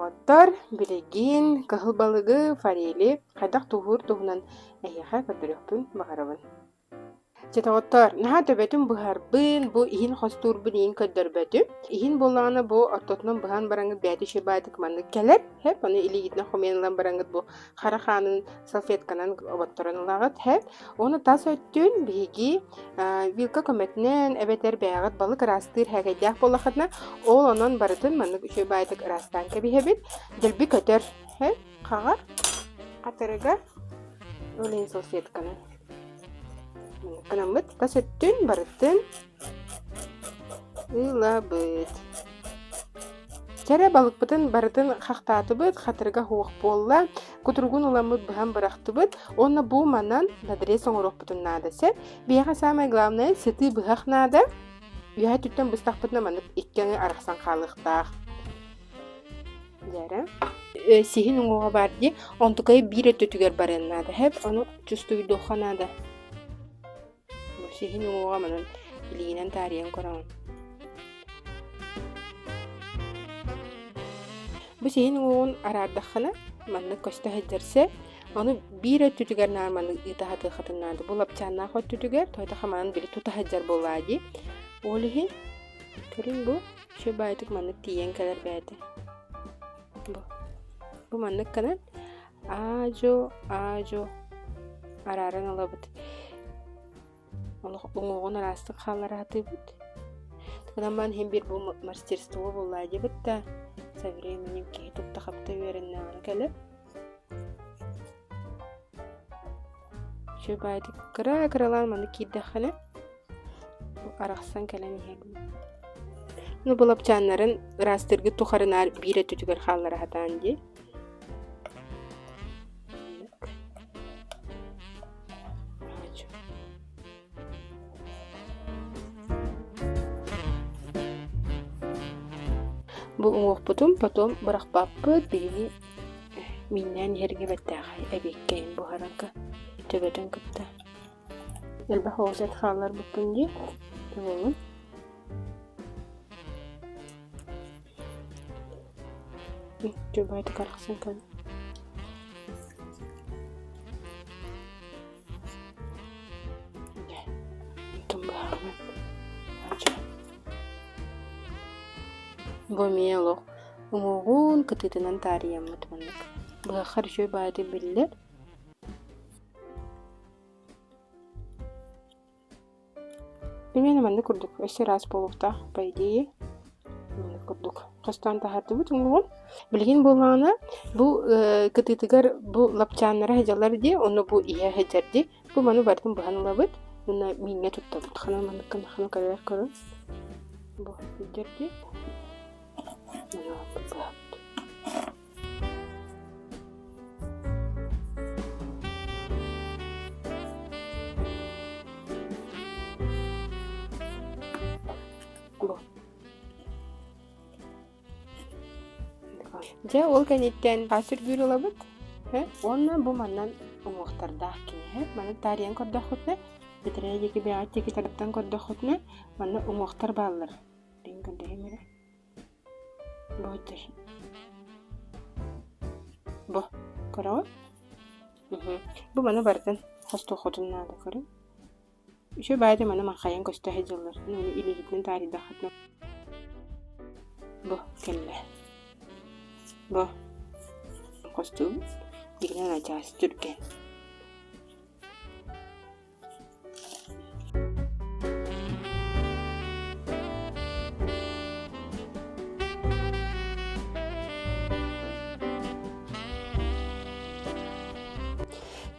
Доҕоттор, билигин кыһыл балыгы, форели хайдах тууһуур туһунан эһиэхэ көрдөрүөхпүн баҕарабын. Чэ, доҕоттоор, наһаа төбөтүн быһарбын, бу иһин хостуурбун иһин көрдөрбөтүм. Иһин буоллаҕына бу ортотунан быһан бараҥҥыт бэйэтэ үчүгэй маннык кэлэр. Һэп, ону илиигитинэн хомуйан ылан бараҥҥыт бу хара хаанын салфетканан оботторон ылаҕыт. Һэп. Уонна тас өттүн биһиги вилка көмөтүнэн эбэтэр бэйэҕит балык ыраастыыр һээкэйдээх буоллаххытына, ол онон барытын маннык үчүгэй баайытык ыраастаан кэбиһэбит. Дэлби көтөр. Һэп. Хаҕар хатырыга ол иһин салфетканы гынаммыт тас өттүн барытын ылабыт. Чэрэ балыкпытын барытын хахтаатыбыт, хатырыга суох буолла, кутуругун ыламмыт быһан бырахтыбыт уонна бу манан надрез оҥоруохпутун наада сөп. Биһиэхэ самое главное сытыы быһах наада. Үөһэ өттүттэн быстахпытына маннык икки аҥы арахсан хаалыахтаах. Дьээрэ. Сиһин уҥуоҕа баар дии, онтукайы биир өттүтүгэр барыан наада, һэп, ону чувствуйдуохха наада. Бу сиһин уҥуоҕа манан илиинэн таарыйан көрөҕүн. Бу сиһин уҥуоҕун араардаххына, маннык көстө сылдьар сэ, ону биир өттүтүгэр наар маннык ыыта сатыаххытын наада. Бу лапчааннаах өттүтүгэр, тоҕо хаманан били тута сылдьар буоллаа дии. Ол иһин, көрүҥ бу, Үчүгэй баайытык маннык тиийэн кэлэр бэйэтэ. Бу. Бу маннык гынан аа-дьуо, аа-дьуо арааран ылабыт. Олох уҥуоҕун араастык хааллара сатыыбыт. Гынан баран иһин биир бу мастерство буоллаа диэбит да со временем киһи тутта-хапта үөрэннэҕинэ кэлэр. Үчүгэй баайытык кыра-кыралаан маннык киирдэххинэ арахсан кэлэн иһэбин. Ну, бу лапчааннарын ыраастыыргыт тухары наар биир өттүтүгэр хааллара сатаан дии. Бу уҥуохпутун потом бырахпаппыт, биһиги мииннээн иһэргэ бэртээхэй эбиэккэйин буһарарга төбөтүн кытта. Элбэх оҕус хаалларбыппын дии. Буолун. Чубайты карахсан кэл. Бу эмиэ олох уҥуоҕун кытыытынан таарыйаммыт маннык. Быһаххар үчүгэй баайытык биллэр. Примерно маннык курдук өссө ыраас буолуохтаах по идее маннык курдук хостоон таһаардыбыт уҥуоҕун. Билигин буоллаҕына бу кытыытыгар бу лапчааннара сылдьаллар дии, онно бу иһэ сылдьар дии. Бу маны барытын быһан ылабыт уонна мииҥҥэ туттабыт. Ханан маннык гына хана көрөр көрүҥ. Бу сылдьар дии. Маны быһабыт. Дьэ, ол кэнниттэн хас үргүүр ылабыт уонна бу манан уҥуохтардаах кини маны таарыйан көрдөххүтүнэ бэтэрээ диэки бэйэҕит диэки тардан көрдөххүтүнэ манна уҥуохтар бааллар көрдөһүм эрэ Бу Бу көрөҕүт? Бу маны барытын хостуоххутун наада көрүҥ. Үчүгэй баайда маны маҥхайан көстө сылдьаллар. Ону илиигитинэн таарыйдаххытына бу кэллэ. Бу хостуубут. Дигинэн адьас түргэн.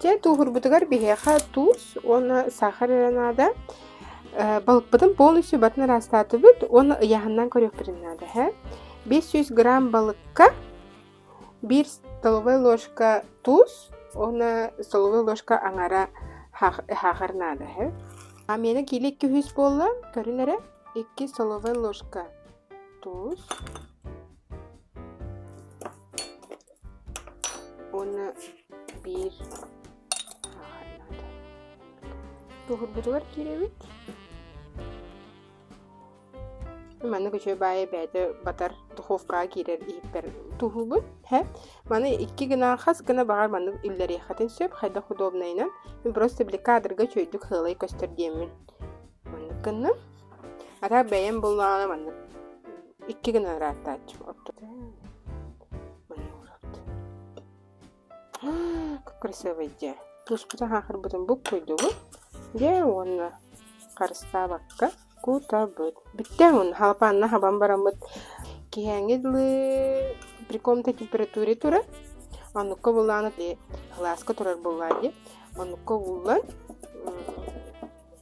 Чэ, тууһурбутугар биһиэхэ туус уонна сахар эрэ наада. Балыкпытын полностью батын ыраастаатыбыт уонна ыйааһыннаан көрүөхпүтүн наада. 500 грамм балыкка Биир столовай ложка туус уонна столовай ложка аҥара саахар наада үһү. А миэнэ киилэ 200 буолла, көрүн эрэ. Икки столовай ложка туус уонна биир саахар наада. Тууһурбутугар киирэбит. Маннык үчүгэй баайы бэйэтэ батар духовкаҕа киирэр иһиппэр. тууһуубун. Һэ. Маны икки гына хас гына баҕар маннык үллэриэххитин сөп, хайдах удобнайынан. Мин просто били кадрга үчүгэйдик сыалай көстөр диэммин. Маннык гынным. А так бэйэм буллаҕына маннык икки гына ырааттааччым. Маннык уурабыт. Как красивый дьэ. Туспутун хаахырбытын буккуйдубут. Дьэ уонна харыстаабакка кутабыт. Бүттэ уонна халапаанна хабан бараммыт киһээҥҥи дылы при комнате температуре турар. Оннукка буллааны кылааска турар буоллаа дии. Оннукка ууллан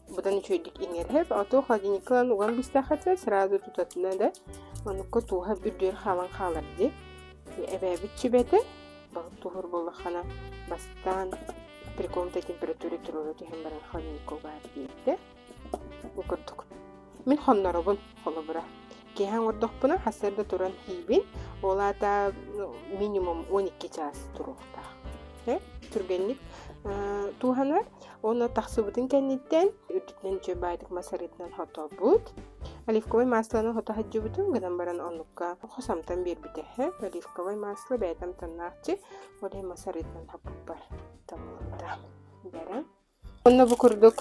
быдан үчүгэйдик иҥэрһэр. А то холодильникка ылан уган бистэххэ сразу тутатына да оннукка тууһа үрдүгэр хаалан хаалар дии. Эбээбит сүбэтэ балык тууһур буоллаххына бастаан при комнате температуре туруора түһэн баран холодильникка угаар диэбитэ. Бу курдук. Мин хонноробун, холобура. Киэһэ оҥордохпуна сарсыарда туран иһиибин, ол аата минимум 12 чаас туруохтаах. Түргэнник тууһанар. Уонна тахсыбытын кэнниттэн үрдүтүнэн үчүгэй баайдык мас арыытынан хотобут. Оливковай масланы хото сылдьыбытым, гынан баран оннукка хос амтан биэрбитэ. Оливковай масло бэйэтэ амтаннаахчы, ол иһин мас арыытынан хоппуппар табыллыбыта. Бэрэ. Уонна бу курдук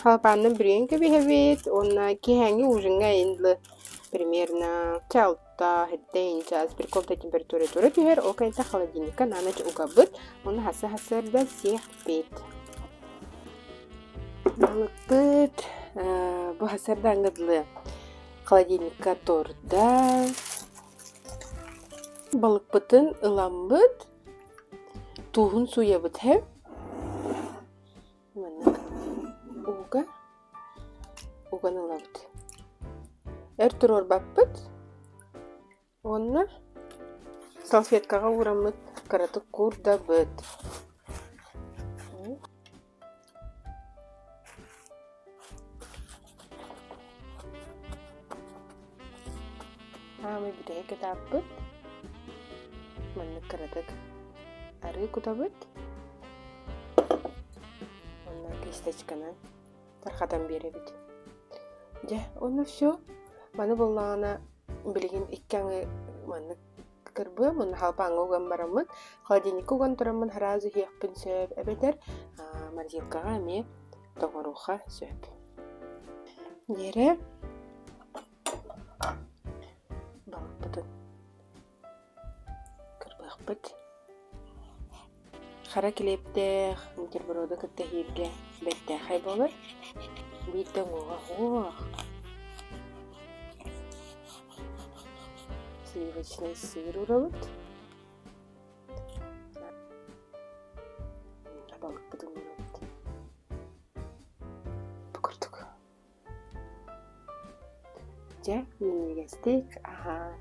халапаанынан бүрүйэн кэбиһэбит уонна киэһээҥҥи ужиҥҥа дылы примерно чалта хэттэн час при комнате температура тура түһэр, ол кэнниттэн холодильникка на ночь угабыт уонна хасса-хасыарда сиэхпит. Балыкпыт бу хасыардааҥҥа дылы холодильникка турда. Балыкпытын ыламмыт Тууһун сууйабыт һэ Маннык ууга уган ылабыт. Өр туруорбаппыт уонна салфеткаҕа уураммыт кыратык куурдабыт. Аамай бүтэһик этаппыт маннык кыратык арыы кутабыт уонна кисточканан тархатан биэрэбит. Дьэ, уонна все. Маны буоллаҕына билигин икки аҥы маннык кырбыам уонна халбааҥҥа уган бараммын, холодильникка уган тураммын сразу иһиэхпин сөп эбэтэр морозилкаҕа эмиэ тоҥоруохха сөп. Диэрэ балыкпытын кырбыахпыт. Хара килиэптээх бутерброду кытта иһииргэ бэртээхэй буолар. Биир да уҥуоҕа суох. Сливочный сыр уурабыт. Балыкпытын уурабыт. Бу курдук. Дьэ, минньигэстик аһаан.